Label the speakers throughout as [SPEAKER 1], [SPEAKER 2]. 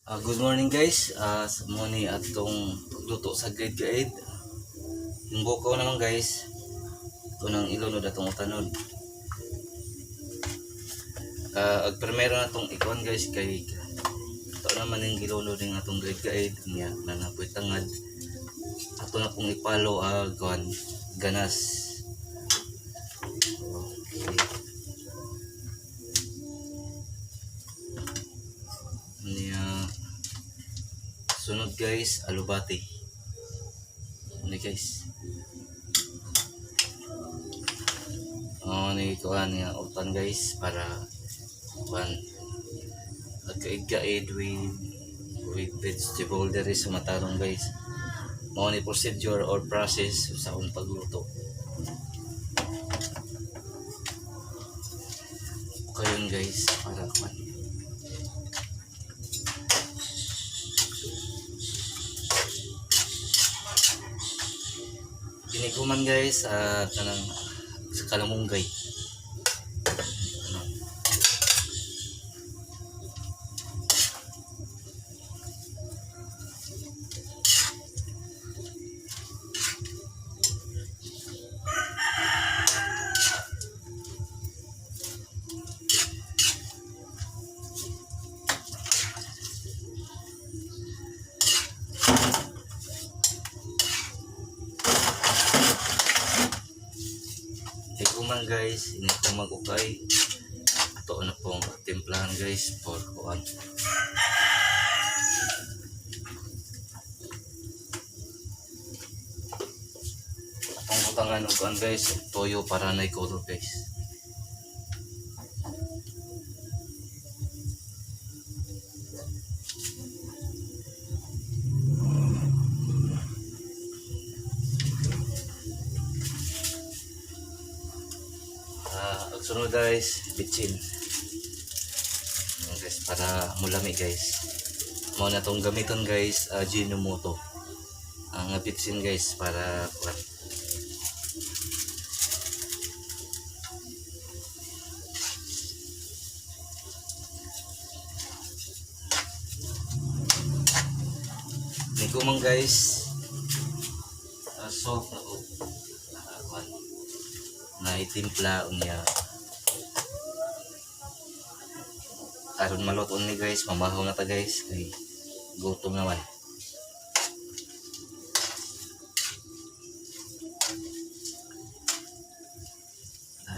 [SPEAKER 1] Good morning, guys. Mo ni atong pagluto sa gaid-gaid. Yung bukaw naman, guys. Ito nang ilunod atong utanon. Ag primero na tong ikuan, guys, kay ito naman yung gilunod ng atong gaid-gaid niya na napoy tangad. Ato na pong ipalo ag kuan ganas. Okay. Niya sunod, guys, alubati. Ano, guys? Oh, ni kuan nga utan, guys, para kuan nagkaid-gaid with vegetable diri sa matarong, guys. Mao ni procedure or process sa akong pagluto. Kayon, guys, para kuan. Kiniguman, guys, at kanang sa kalamunggay. Ano? Higuman, guys, ini ko mag-ukay. Ato na pong timplahan, guys, for kuan. Atong butangan og kuan, guys, toyo para na color, guys. Ang sunod, guys, bitsin. Ayan, guys, para mulami, guys. Mao na tong gamiton, guys, Ajinomoto. Ang bitsin, guys, para kuan. Niguman, guys, salt na ko. Kuan. Na itimpla unya. Aron maluto ni, guys, mamahaw na ta, guys, kay gutom naman.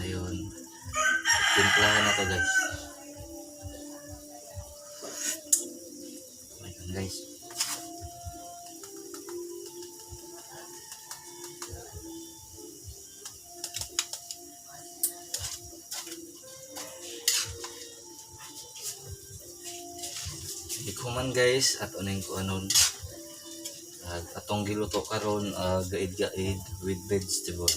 [SPEAKER 1] Ayun. Timplahan na to, guys. Ayun, guys. Ikuman, guys, at uning ko anon atong giluto karon, gaid-gaid with vegetable.